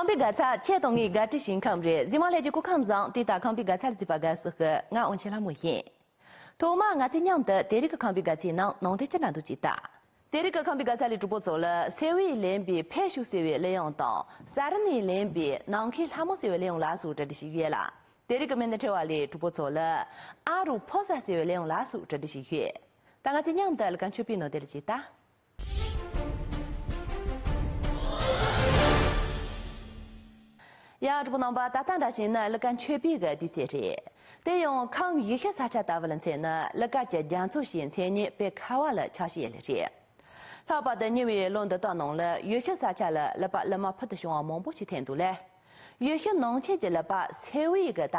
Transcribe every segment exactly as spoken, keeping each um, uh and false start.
ཁམས་པའི་དགའ་ཚལ་ཁྱེད་དང་ངའི་དགའ་སྤྲོའི་ཞིང་ཁམས་རེད། གཟིགས་མོ་ལྷན་རྒྱས་སྐུ་ཁམས་བཟང་། དེ་ལྟར་ཁམས་པའི་དགའ་ཚལ་གཟིགས་པར་དགའ་བསུ་ཞུ། ང་དབང་ཆེན་ལྷ་མོ་ཡིན། ཐོག་མར་ང་ཚོས་མཉམ་དུ་དེ་རིང་གི་ཁམས་པའི་དགའ་ཚལ་ནང་ནང་དོན་ཅི་འདྲ་འདུག་ཅེས་ལྟ། དེ་རིང་གི་ཁམས་པའི་དགའ་ཚལ་ལས་གྲོགས་པོ་ཚོ་ལ་སེ་བས་ལེན་པའི་ཕེབས་ཤོག་ཟེར་བའི་གླུ་དབྱངས་དང་། ས་རུ་ནས་ལེན་པའི་ནམ་མཁའི་ལྷ་མོ་ཟེར་བའི་གླུ་དབྱངས་ལ་སོགས་གྲ་སྒྲིག་ཞུས་ཡོད་ལ། དེ་རིང་གི་མི་སྣ་ཁྲི་བ་ལས་གྲོགས་པོ་ཚོ་ལ་ཨ་རུ་ཕོ་ས་ཟེར་བའི་གླུ་དབྱངས་ལ་སོགས་གྲ་སྒྲིག་ཞུས་ཡོད། ད་ང་ཚོས་མཉམ་དུ་གླུ་ཁར་མཆོད་པའི་ནང་དེ་ལ་ཅིག་ལྟ། ཡ། གྲོགས་པོ་རྣམ་པ། ད་ལྟ་འདྲ་བྱས་ན་གླུ་ཁར་མཆོད་པའི་གི་དུས་ཚོད་རེད། དེ་ཡང་ཁམས་ཡུལ་ཤུལ་ས་ཆ་ལྟ་བུ་ལ་མཚོན་ན་གླུ་གར་གྱི་རྒྱ་མཚོ་ཞེས་མཚན་སྙན་དཔེ་ཁ་བ་ལ་ཆགས་བཞིན་ཡོད་ལེ་རེད། ལྷག་པར་དུ་ཉེ་བའི་ལོ་འདི་དག་ནང་ལ་ཡུལ་ཤུལ་ས་ཆ་ལ་གླུ་པ་གླུ་མ་ཕུལ་དུ་བྱུང་བ་མང་པོ་ཞིག་ཐོན་འདུག་ལེ། ཡུལ་ཤུལ་ནང་ཆོས་ཀྱི་གླུ་པ་སེ་བའི་གི་ད་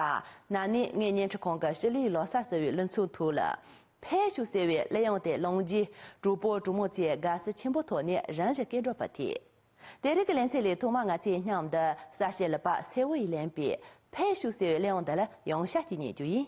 ན་ནིང་ངས་བརྙན་འཕྲིན་ཁང་གི་ཞི་ལིའི་ལོ་གསར་ཟེར་བའི་གླུ་ཚིག་ཐོག་ལ། ཕེབས་ཤོག་ཟེར་བའི་གླུ་དབྱངས་དེ་བླངས་རྗེས་གྲོགས་པོ་གྲོགས་མོ་ཚོས་དགའ་བསུ་ཆེན་པོའི་ཐོག་ནས་རིམ་བཞིན་སྐད་སྒྲོག་ཕུལ་ཏེ། དེ་རིང་གི་ལེ་ཚན་ལས་ཐོག་མར་ང་ཚོས་མཉམ་དུ་ས་གཤིས་གླུ་པ་སེ་བའི་ལེན་པའི་ཕེབས་ཤོག་ཟེར་བའི་གླུ་དབྱངས་འདི་ལ་ཡང་བསྐྱར་ཅིག་ཉན་རྒྱུ་ཡིན།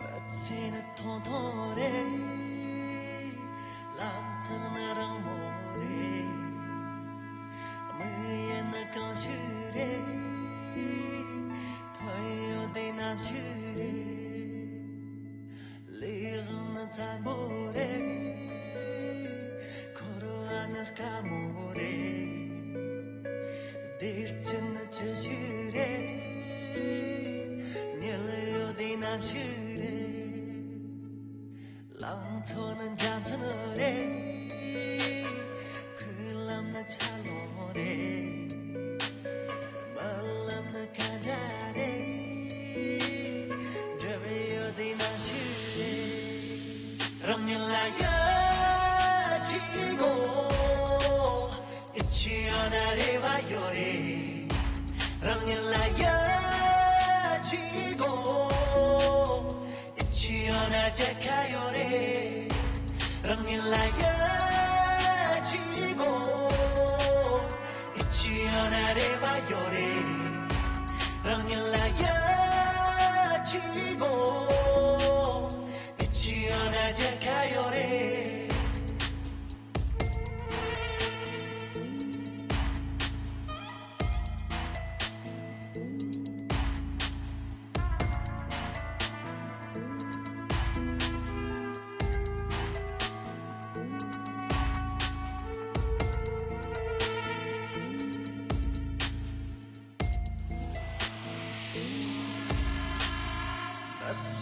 མི་ཚེ་ནི་ཐུང་ཐུང་རེད། ལམ་ཐག་ནི་རིང་མོ་རེད། དམིགས་ཡུལ་ནི་གང་ཞིག་རེད། ཐོན་ཡོང་དུས་ནམ་ཞིག་རེད། ལས་དབང་ནི་མཚན་མོ་རེད། འཁོར་བ་ནི་དཀའ་མོ་རེད། བདེ་སྐྱིད་ནི་ཅི་ཞིག་རེད། ལང་ཚོ་ནི་འཇམ་རྩུབ་རེད། ཕུག་ལམ་ནི་འཁྱག་ལོང་རེད། རྨི་ལམ་ནི་གན་རྒྱ་རེད། འགྲོ་བའི་ཡུལ་དེ་ནམ་ཞིག་རེད། རང་ཉིད་ལ་ཡིད་ཆེས་དགོས། ཡིད་ཆེས་ཡོད་ན་རེ་བ་ཡོད་རེད། རང་ཉིད་ལ་ཡིད་ཆེས་དགོས། ཡིད་ཆེས་ཡོད་ན་རྒྱལ་ཁ་ཡོད་རེད། རང་ཉིད་ལ་ཡིད་ཆེས་དགོས། ཡིད་ཆེས་ཡོད་ན་རེ་བ་ཡོད་རེད། རང་ཉིད་ལ་ཡིད་ཆེས་དགོས། ཡིད་ཆེས་ཡོད་ན་རྒྱལ་ཁ་ཡོད་རེད།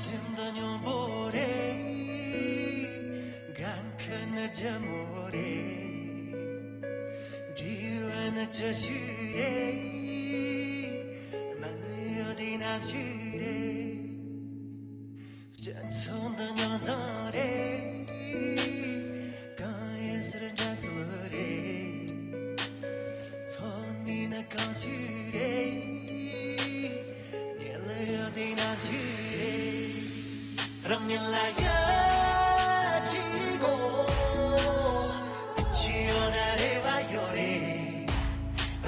སེམས་འདི་སྙོམས་པོ་རེད། འགན་ཁུར་ནི་ལྗིད་མོ་རེད། འབྲས་བུ་ནི་ཅི་ཞིག་རེད། མ་ནི་ཡོད་དེ་ནམ་ཞིག་རེད། སྤྱི་ཚོགས་འདི་རྙོག་འཛིང་རེད། གང་ཡིན་ཟེར་འགྲན་རྩོད་རེད། འཚོ་གནས་ནི་གང་ཞིག་རེད། ཉེ་ལ་ཡོད་དེ་ནམ་ཞིག་རེད། རང་ཉིད་ལ་ཡིད་ཆེས་དགོས། ཡིད་ཆེས་ཡོད་ན་རེ་བ་ཡོད་རེད།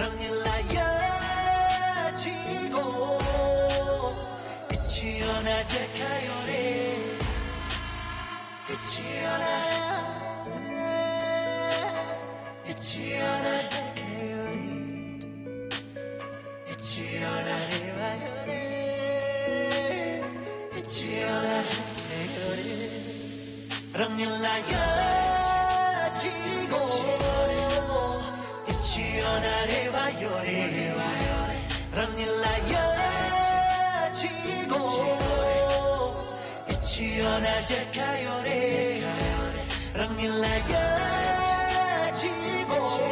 རང་ཉིད་ལ་ཡིད་ཆེས་དགོས། ཡིད་ཆེས་ཡོད་ན་རྒྱལ་ཁ་ཡོད་རེད། ཡིད་ཆེས་ཡོད་ན། ཡིད་ཆེས་ཡོད་ན་རྒྱལ་ཁ་ཡོད་རེད། ཡིད་ཆེས་ཡོད་ན་རེ་བ་ཡོད་རེད། ཡིད་ཆེས་ཡོད་ན་རྒྱལ་ཁ་ཡོད་རེད། རང་ཉིད་ལ་ཡིད་ཆེས་དགོས། ཡིད་ཆེས་ཡོད་ན་རེ་བ་ཡོད་རེད། རང་ཉིད་ལ་ཡིད་ཆེས་དགོས། ཡིད་ཆེས་ཡོད་ན་རྒྱལ་ཁ་ཡོད་རེད། རང་ཉིད་ལ་ཡིད་ཆེས་དགོས།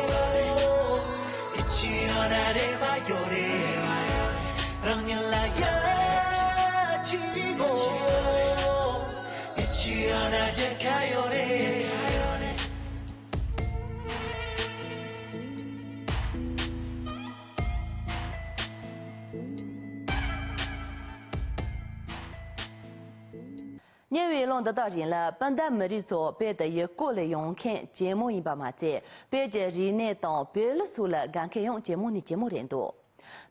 ཡིད་ཆེས་ཡོད་ན་རེ་བ་ཡོད་རེད། རང་ཉིད་ལ་ཡིད་ཆེས་དགོས། ཡིད་ཆེས་ཡོད་ན་རྒྱལ་ཁ་ཡོད་རེད། ཉེ་བའི་ལོ་འདི་དག་རིང་ལ་སྤུན་ཟླ་མི་རིགས་ཚོ་བོད་དུ་ཡུལ་སྐོར་ལ་ཡོང་མཁན་ཇེ་མང་ཡིན་པ་མ་ཚད། བོད་ཀྱི་རིག་གནས་དང་བོད་ལུགས་སོགས་ལ་དགའ་མཁན་ཡང་ཇེ་མང་ནས་ཇེ་མང་རེད་འདུག་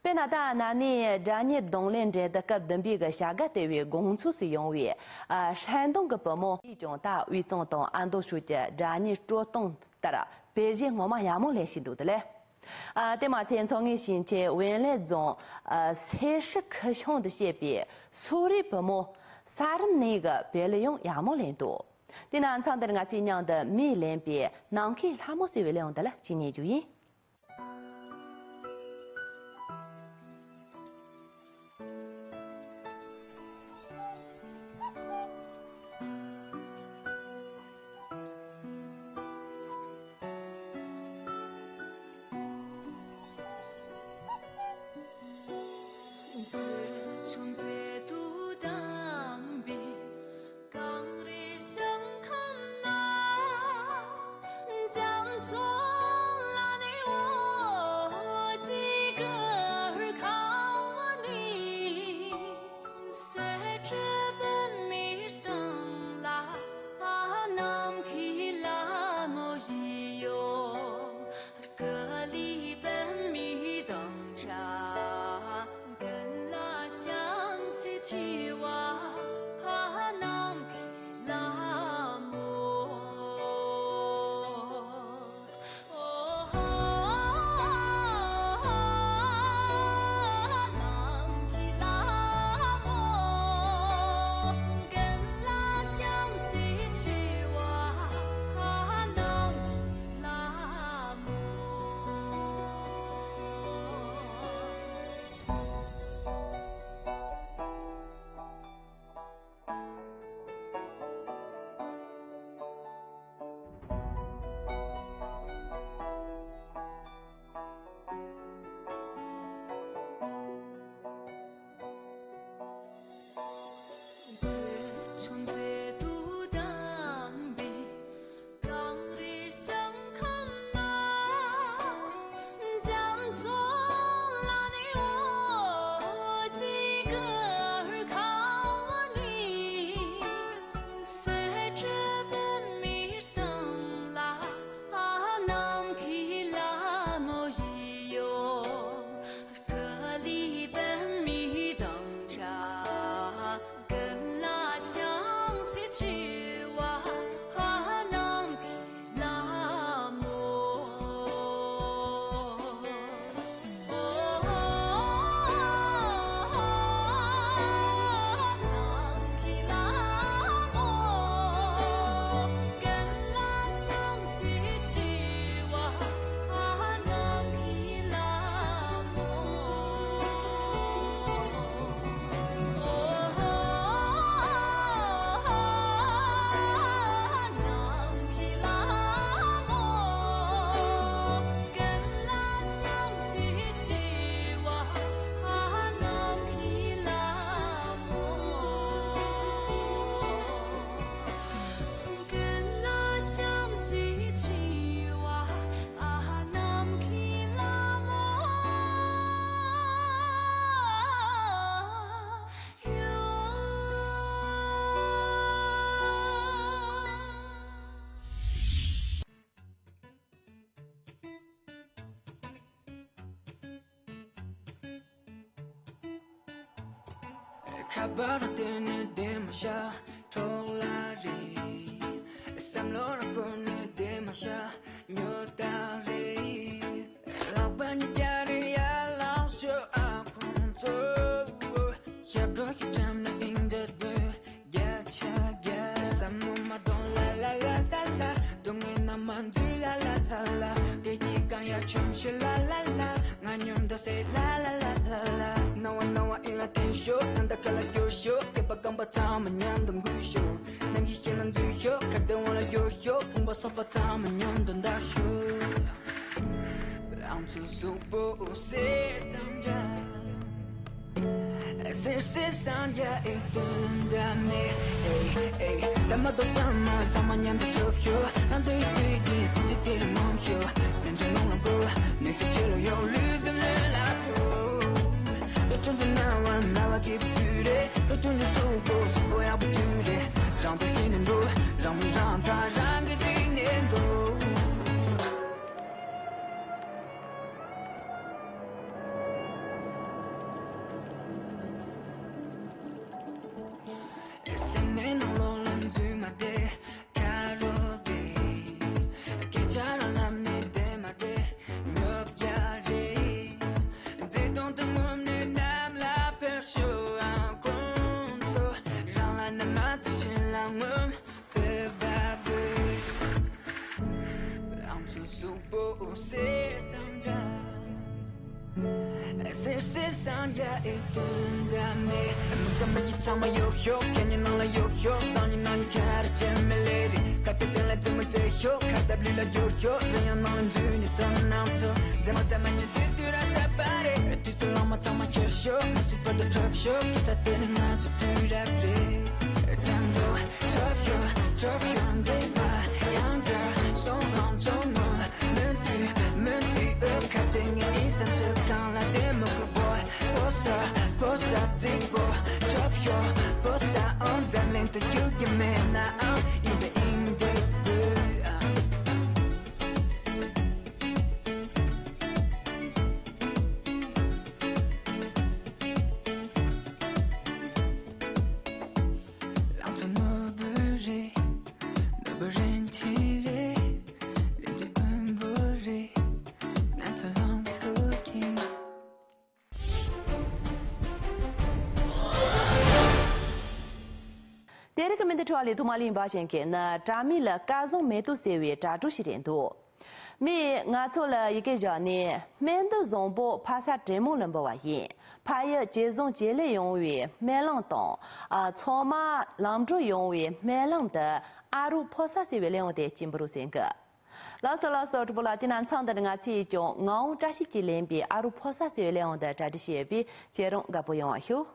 དཔེར་ན། ད་ན་ནིང་སྒྲ་སྙན་རྡུང་ལེན་འགྲན་བསྡུར་སྐབས་བདུན་པའི་གི་བྱ་དགའ་སྟེར་བའི་དགོངས་ཚུལ་སུ་ཡོང་བའི་ཨ་ཧྲན་ཏུང་གི་བུ་མོ་ཡིས་ཀྱང་ད་དབུས་གཙང་དང་ཨ་མདོ་ཕྱོགས་ཀྱི་སྒྲ་སྙན་དཀྲོལ་སྟངས་ལྟར་བོད་གཞས་ངོ་མ་ཡག་མོ་ལེན་བཞིན་འདུག་དེ་ལས། ཨ་དེ་མ་ཚད་མཚོ་སྔོན་ཞིང་ཆེན་ཝེ་ལེ་རྫོང་ཨ་སེ་ཧྲི་ཁུ་ཤང་དུ་སྐྱེས་པའི་སོག་རིའི་བུ་མོ་ས་རིན་ནི་གི་བོད་གླུ་ཡང་ཡག་མོ་ལེན་འདུག་དེས་ན་མཚམས་འདིར་ང་ཚོས་མཉམ་དུ་མིས་ལེན་པའི་ནམ་མཁའི་ལྷ་མོ་ཟེར་བའི་གླུ་དབྱངས་འདི་ལ་གཅིག་ཉན་རྒྱུ་ཡིན། ཁ་པར་སྟེང་ནས་བདེ་མོ་ཤ་འཕྲོག་ལ་རེད། བསམ་བློ་ར་བཀོད་ནས་བདེ་མོ་ཤ་ཉོ་ད་རེད། ལག་པ་གཉིས་ཀ་རེད་ཡར་ལངས་ཤོག་ཨ་ཁོང་ཚོ། ཞབས་བྲོ་ཞིག་བཀྲམ་ནས་ཨིན་འདྲ་འདོད། བརྒྱ་ཆ་བརྒྱ། བསམ་མོ་མ་གཏོང་ལ་ལ་ལ་ལ་ལ། སྡུག་བསྔལ་ན་མ་འཛུལ་ལ་ལ་ལ་ལ། བདེ་སྐྱིད་གང་ཡར་མཆོང་ཤོག་ལ་ལ་ལ། ང་སྙོམས་འདོད་སེ་ལ་ལ་ལ་ལ་ལ། སྣང་བ་སྣང་བ་ཨིན་ལ་བསྟན་ཤོག་ད་ལྟ་ཁ་ལ་སྐྱོར་ཤོག་སྐྱེས་པ་རྐང་པ་ཚང་མ་མཉམ་དུ་འགུལ་ཤོག་རྣམ་ཤེས་གཞན་ལ་འཛུལ་ཤོག་ཁ་བརྡ་དབང་ལ་སྐྱོར་ཤོག་དཔུང་པ་སོགས་པ་ཚང་མ་མཉམ་དུ་འདར་ཤོག་ལང་ཚོའི་གཟུགས་པོ་སེར་དང་འདྲ། སེར་སེར་སངས་རྒྱས་ཨེ་དོན་དག་མེད། ཨེ་ཨེ། ད་མ་གཏོགས་ཚང་མ་ཚང་མ་མཉམ་དུ་ཆོབ་ཤོག་ང་ཚོའི་དུས་ཀྱི་སྲིད་ཇུས་དེ་ལ་ངོམ་ཤོག་སེམས་ཀྱི་ཀློང་ལ་བསྐོར། ནུས་ཤུགས་ཆེ་རུ་ཡོང་ལུས་སེམས་ལྷོད་ལ་བསྐོར། ལོ་ཆུང་དུ་སྣང་བ་སྣང་བ་སྐྱིད་པོ་དུས་རེད། ལོ་ཆུང་དུ་གཟུགས་པོ་གཟུགས་པོ་ཡག་པོ་དུས་རེད། རང་དུ་ཤེས་ནས་འགྲོ། རང་མི་རང་དང་རང་གི་རིག་གནས་འགྲོ། སེམས་ནས་ནང་ལོགས་ལ་འཛུལ་མ་བསྡད་ཁ་རོག་རེད། སྐད་ཆ་རང་ལབ་ནས་བསྡད་མ་བསྡད་ཉོབ་རྒྱ་རེད། བརྩེ་དུང་དུ་ངོམ་ནས་གནམ་ལ་ཕེབས་ཤོག་ཨ་ཁོང་ཚོ། རང་ལ་ན་མ་ཚོ་ཕྱིན་ལ་ངོམ། བོད་པ་བོད། ལང་ཚོའི་གཟུགས་པོ་སེར་དང་འདྲ། སེར་སེར་སངས་རྒྱས་ཨེ་དོན་དག་མེད། མི་དགའ་མི་སྐྱིད་ཚང་མ་གཡུག་ཤོག་ཁ་ཉིན་ནང་ལ་གཡུག་ཤོག་སང་ཉིན་ནང་ཉིན་ཁ་རེ་བྱེད་མི་ལེ་རེད། ཁ་གཏད་སྟེང་ལ་རྩེད་མོ་རྩེ་ཤོག་ཁ་བརྡ་བླུག་ལ་སྐྱོར་ཤོག་རེ་ཡང་ནང་ལ་འཛུལ་ནས་ཚང་ནང་ཚོ། རྫ་མ་རྫ་མ་ཆུ་དུས་དུས་ར་ས་པ་རེད། དུས་ཚོད་ལང་མ་ཚང་མ་ཁྱེར་ཤོག་མི་སྲིད་པ་དུ་འཁྲབ་ཤོག་སྐྱེ་ས་དེ་ནི་ང་ཚོ་དུས་རབས་རེད། བཙན་པོ་ཁྱོད་ཤོག་ཁྱོད་ཤོག་མཛེས་པ་ཡང་བསྐྱར་སོང་ཧང་ཚོང་མོ། མུ་མཐུད་མུ་མཐུད་ཨོ་ཁ་དེ་ངའི་སེམས་ཚོད་གང་ལ་དེ་མོ་གི་བོ། ཕོ་ས་ཕོ་ས་རྫིག་པོ་ཁྱོད་ཤོག་ཕོ་ས་ཨང་དང་ལེན་དུ་རྒྱུག་གི་མེད་ནའང་ཨིན་པའི་ཨིན་འདྲ་བོ། ལང་ཚོ་ནོར་བུ་རེད། ནོར་བུ་རིན་ཆེན་རེད། རིན་ཆེན་དབོན་པོ་རེད། ང་ཚོ་ལང་ཚོ་གིན། དེ་རིང་གི་མི་འདི་ཁྲོད་ལས་ཐོག་མ་ལིང་བ་ཞེན་མཁན་ནི་དྲ་མིག་ལ་སྐལ་བཟང་མེ་ཏོག་ཟེར་བའི་དྲ་གྲོགས་ཤིག་རེད་འདུག་མིས་ང་ཚོ་ལ་ཡི་གེ་བཞག་ནས། སྨན་འདི་བཟང་པོ་ཕ་ས་དྲེད་མོང་ལ་འབུལ་བ་ཡིན། ཕ་ཡུལ་ཇེ་བཟང་ཇེ་ལེགས་ཡོང་བའི་སྨོན་ལམ་དང་། ཨ། ཚང་མ་ལམ་འགྲོ་ཡོང་བའི་སྨོན་ལམ་དུ་ཨ་རུ་ཕོ་ས་ཟེར་བའི་གླེང་བ་དེ་སྐྱིན་པོ་རུ་ཟིན་གི། ལགས་སོ་ལགས་སོ། གྲོགས་པོ་ལགས། དེ་ན་མཚམས་འདིར་ང་ཚོས་ཀྱང་ངག་དབང་བཀྲ་ཤིས་ཀྱིས་ལེན་པའི་ཨ་རུ་ཕོ་ས་ཟེར་བའི་གླེང་བ་འདི་གྲ་སྒྲིག་བྱས་ཡོད་པས་ཁྱེད་རང་དགའ་པོ་ཡོང་བ་ཞུ།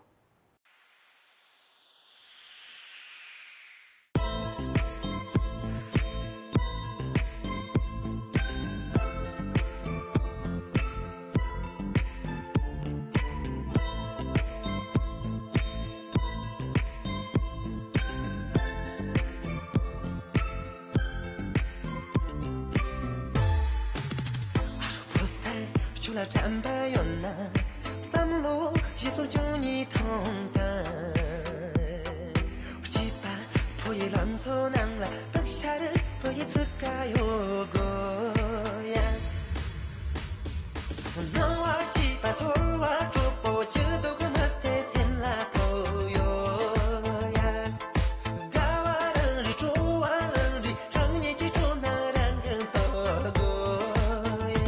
ཁྱོད་ལ་དྲན་པ་ཡོད་ན། བསམ་བློ་ཞིག་སོང་བཅུ་གཉིས་ཐོང་དང་། སྐྱིད་པ་ཕོ་ཡི་ལང་ཚོ་ནང་ལ་སྟག་ཤར་ཕོ་ཡི་ཚུགས་ཀ་ཡོད་དགོས་ཡ། སྣང་བ་སྐྱིད་པ་ཚོར་བ་གྲོགས་པོ་ཇུས་གཏོགས་མི་ཚེ་སེམས་ལ་ཐོག་ཡོད་ཡ། དགའ་བ་རང་རེད་སྤྲོ་བ་རང་རེད། རང་ཉིད་ཀྱི་སྤྲོ་སྣང་རང་གིས་འཚོལ་དགོས་ཡ།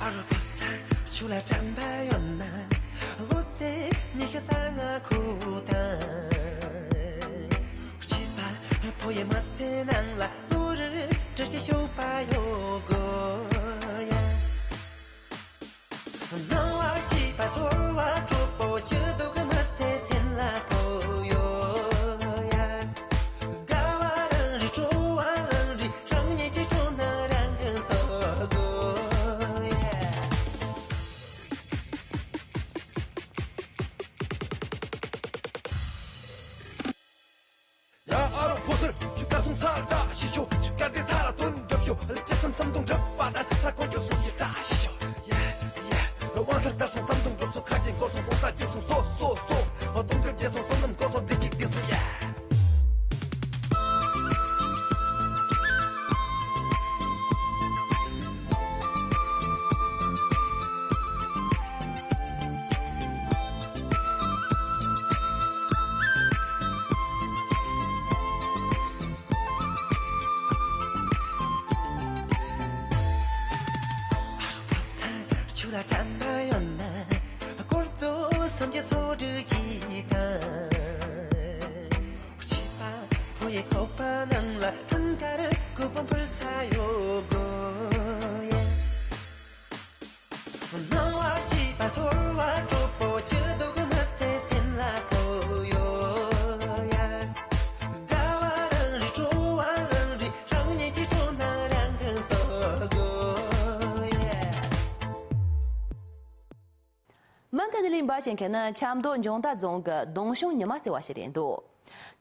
ཨ་རོ་པ་སར་ཆུ་ལ་དྲན་པ་ཡོད་ན། ལོ་ཚེ་ཉི་ཤུ་རྩ་ལྔ་ཁུག་དང་། སྐྱིད་པ་ཕོ་ཡི་ མི་ཚེ་ནང་ལ་བློ་རིག་བཀྲ་ཤིས་ཤོག་པ་ཡོད་དགོས་ཡ། སྣང་བ་སྐྱིད་པ་ཚོར་བ་སྤྲོ་པོ་སྐྱིད་སྡུག་གི་མི་ཚེ་སེམས་ལ་ཐོབ་ཡོད་ཡ། དགའ་བ་རང་རེད། སྤྲོ་བ་རང་རེད། རང་ཉིད་ཀྱི་སྤྲོ་སྣང་རང་གིས་འཚོ་དགོས་ཡ། ཡ་ཨ་རོགས་ཕོ་སར་ཆུ་ཀ་སོང་ཚར་བཀྲ་ཤིས་ཤོག་ཆུ་ཀ་དེ་ཚར་དོན་འགྲུབ་ཤོག་ལ་ཅི་བསམ་བསམ་དོན་འགྲུབ་པ་དང་ཚ་ཀོ་ཀྱོ་སོང་ཞིག་བཀྲ་ཤིས་ཤོག་ཡ་ཡ་དབང་ཐར་ད་སོང་བསམ་དོན་འགྲུབ་སོང་ཁ་ཅན་གོ་སོང་གོང་ས་རྒྱུ་སོང་སོ་སོ་སོ་ཧོ་སྟོང་འགྲུབ་རྒྱལ་སོང་བསོད་ནམས་གོ་སོང་བདེ་སྐྱིད་བདེ་སོང་ཡ། ཆུ་ལ་དྲན་པ་ཡོད་ན། སྐོར་དུ་སེམས་ཀྱི་ཚོགས་སྒྲིག་ཅིག་དང་། བྱིས་པ་ཕོ་ཡི་ཁོག་པ་ནང་ལ་ཐང་དཀར་སྐུ་བམ་ཕུལ་ས་ཡོད་དགོས་ཡ། སྣང་བ་སྐྱིད་པ་ཚོར་བ་སྤྲོ་པོ་སྐྱིད་སྡུག་གི་མི་ཚེ་སེམས་ལ་ཐོབ་ཡོད་ཡ། དགའ་བ་རང་རེད། སྤྲོ་བ་རང་རེད། རང་ཉིད་ཀྱི་སྤྲོ་སྣང་རང་གིས་འཚོ་དགོས་ཡ། མུ་མཐུད་ནས་གླེང་བ་བྱེད་མཁན་ནི་ཆབ་མདོ་འཇང་ཐང་རྫོང་གི་ལྡོང་ཤོང་ཉི་མ་ཟེར་བ་ཞིག་རེད་འདུག་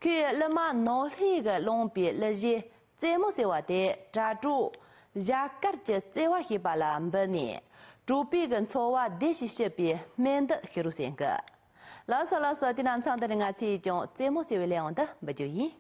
ཁོས་གླུ་མ་ནོར་ལྷས་ཀྱིས་བླངས་པའི་གླུ་གཞས་རྩེད་མོ་ཟེར་བ་དེ་དྲ་གྲོགས་གཞས་སྐར་གྱི་བརྩེ་བ་ཞེས་པ་ལ་འབུལ་ནས། གྲོགས་པོའི་གི་འཚོ་བ་བདེ་ཞིང་སྐྱིད་པའི་སྨོན་འདུན་ཞུ་རོགས་ཟེར་གི། ལགས་སོ་ལགས་སོ། དེ་དང་འཚམས་འདི་ནས་ང་ཚོས་ཀྱང་རྩེད་མོ་ཟེར་བའི་གླུ་དབྱངས་འདི་འབུལ་རྒྱུ་ཡིན།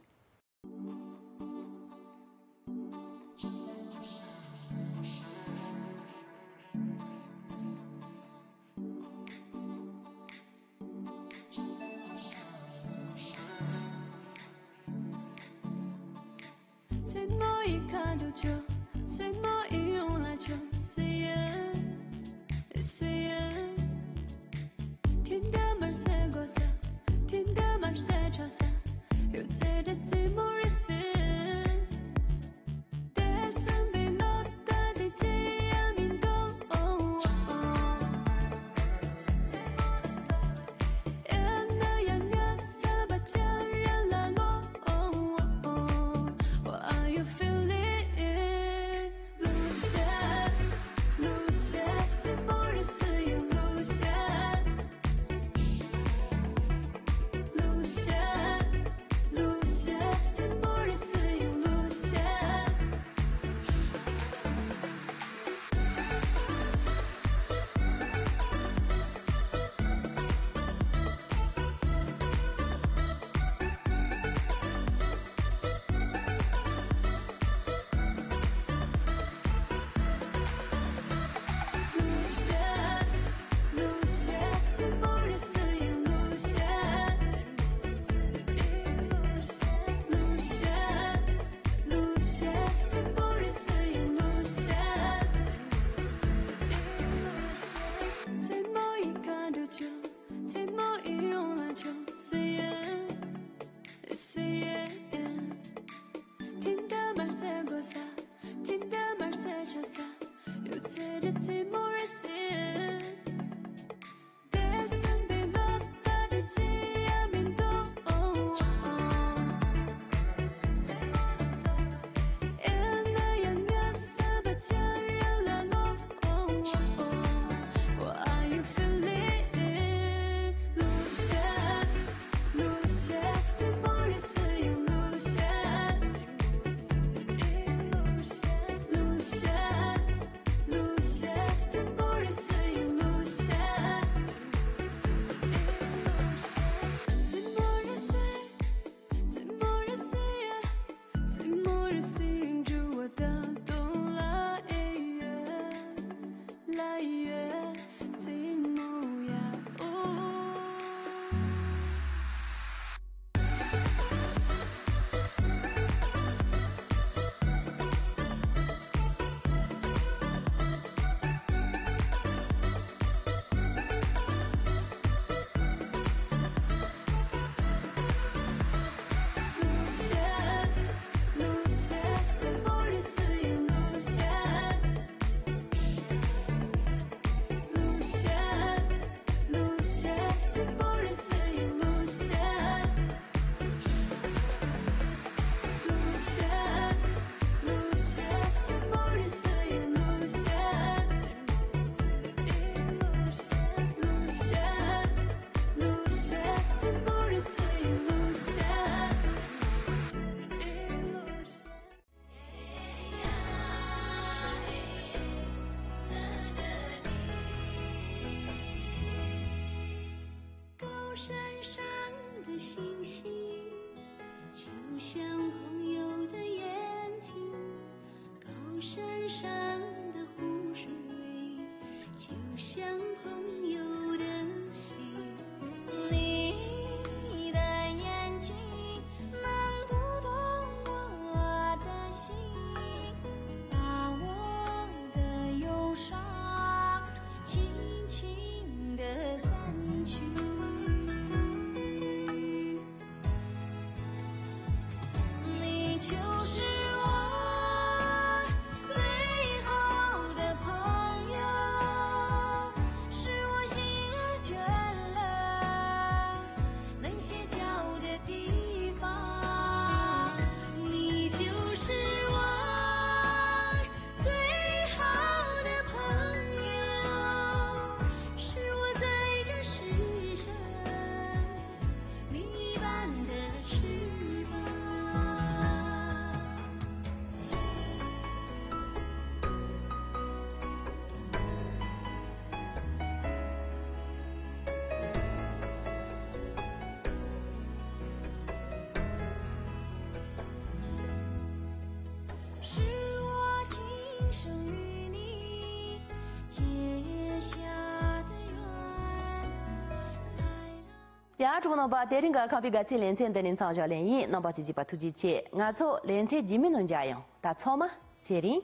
ད་གྲོགས་རྣམ་པ། དེ་རིང་གི་ཁམས་པའི་དགའ་ཚལ་ལེ་ཚན་འདི་ནས་མཚམས་བཞག་ལེ་ཡིན། རྣམ་པ་ཚོས་གཟིགས་པ་ཐུགས་རྗེ་ཆེ། ང་ཚོ་ལེ་ཚན་རྗེས་མའི་ནང་མཇལ་ཡོང་། ད་ཚང་མ་ཚེ་རིང་།